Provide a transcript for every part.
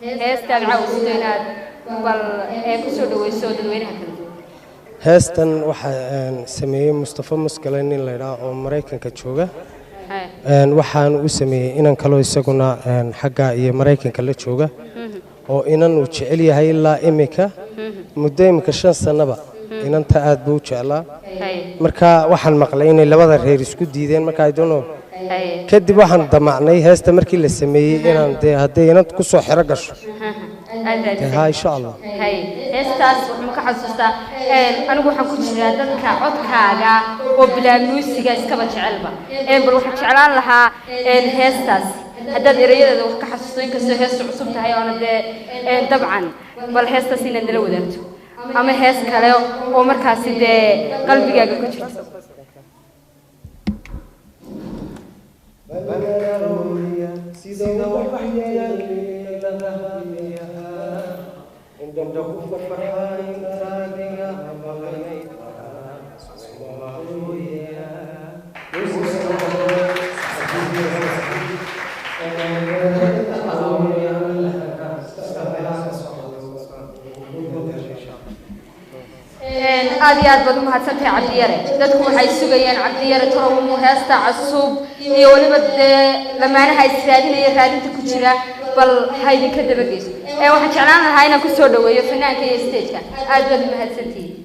Heestaad caawisato inaad bal ee kusoo dhaweyso dadweynaha kala duwan. Heestan waxaa sameeyey Mustafa Muskale, nin laydhaa oo Maraykanka jooga. Waxaan u sameeyey inan kaloo isaguna xagga iyo Maraykanka la jooga, oo inan uu jecel yahay ilaa imika, muddo imika 5 sannaba inanta aad buu u jeclaa. Marka waxaan maqlay inay labada reer isku diideen. Marka I don't know. Kadib waxaan damacnay heesta markii la sameeyey inaan dee hadday inanta kusoo xero gasho. Aad raadisay. Ha, insha Allah. Hay, heestaas waxaan ka xasuustaa, anigu waxaan ku jiraa dadka codkaaga oo bilaa muusiga iskaba jecelba. Bal waxaan jeclaan lahaa heestaas haddaad erayadeeda wax ka xasuusto, inkastoo heestu cusub tahay oona dee dabcan, bal heestaas inaad nala wadaagto ama hees kale oo markaasi dee qalbigaaga ku jirto. Aad iyo aad baad u mahadsantahay, Cabdiyare. Dadku waxay sugayaan Cabdiyare torow heesta cusub iyo weliba dee lamaanaha israadinaya raadinta ku jira, bal ha idinka dabageyso. Waxaan jeclaan lahaa inaan kusoo dhaweeyo fanaanka iyo stageka. Aad baad u mahadsantihiin.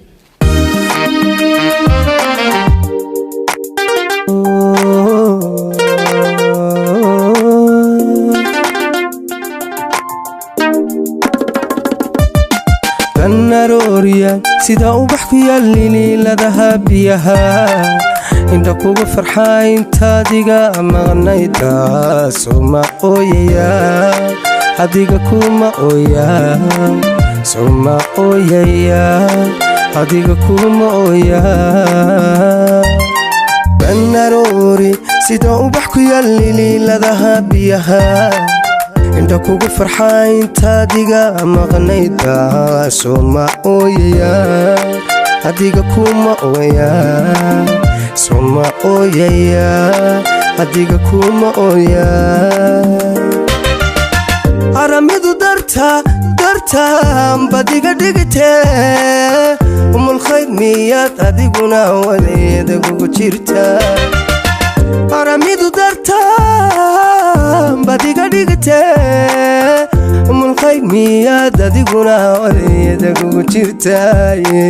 Bannarooriya sida ubax ku yaal liliiladaha biyaha, indha kuga farxaa intaadiga maqnayda, suma ooyaya adiga kuma ooya, suma ooyaya adiga kuma ooya. Bannaroori sida ubax ku yaal liliiladaha biyaha, indha kugu farxaa intaadiga maqnayda, suma ooyaya adiga kuma ooya, suma ooyaya adiga kuma ooya. Aramidu darta darta badiga dhigtee, umulkhayr miyaad adiguna wadeeda kugu jirta? Aramidu darta badiga dhigtee, umulkhayr miyaad adiguna wadeeda kugu jirtaaye?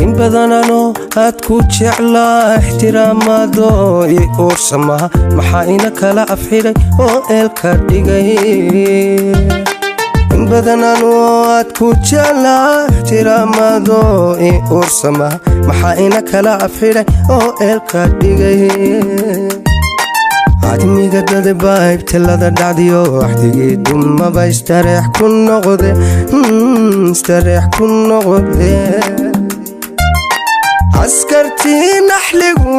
In badanano aad ku jeclaa ixtiraamaado i uursamaha, maxaa ina kala afxidhay oo eelka dhigay? In badanano aad ku jeclaa ixtiraamaado i uursamaha, maxaa ina kala afxidhay oo eelka dhigay? Cadmiga dadba ibtilada dhacdiyo waxdigii dumaba istareex ku noqde, istareex ku noqde. Askartii naxligu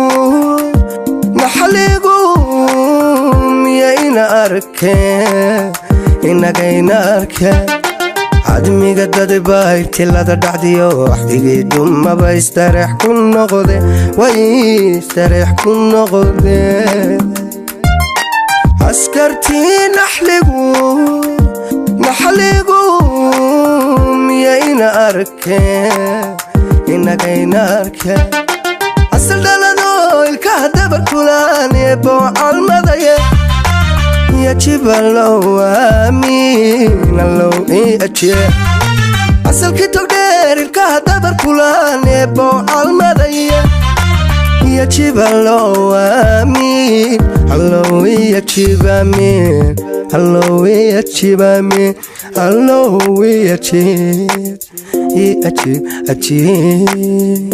naxligu miyayna arkeen, inagayna arkeen? Cadmiga dadba ibtilada dhacdiyo waxdigii dumaba istareex ku noqde, way istareex ku noqde. Askartii naxligu naxligu miyayna arkeen, inagayna arkeen? Asal dhalado ilkaha dabarkulaan ee bowcalmadaye, yajibalow aamiin allow ii ajiye. Asalkii togdheer ilkaha dabarkulaan ee bowcalmadaye, yajibalow aamiin allow iyajib amiin allow iyajib amiin allow iyajib ii ajiib ajiib.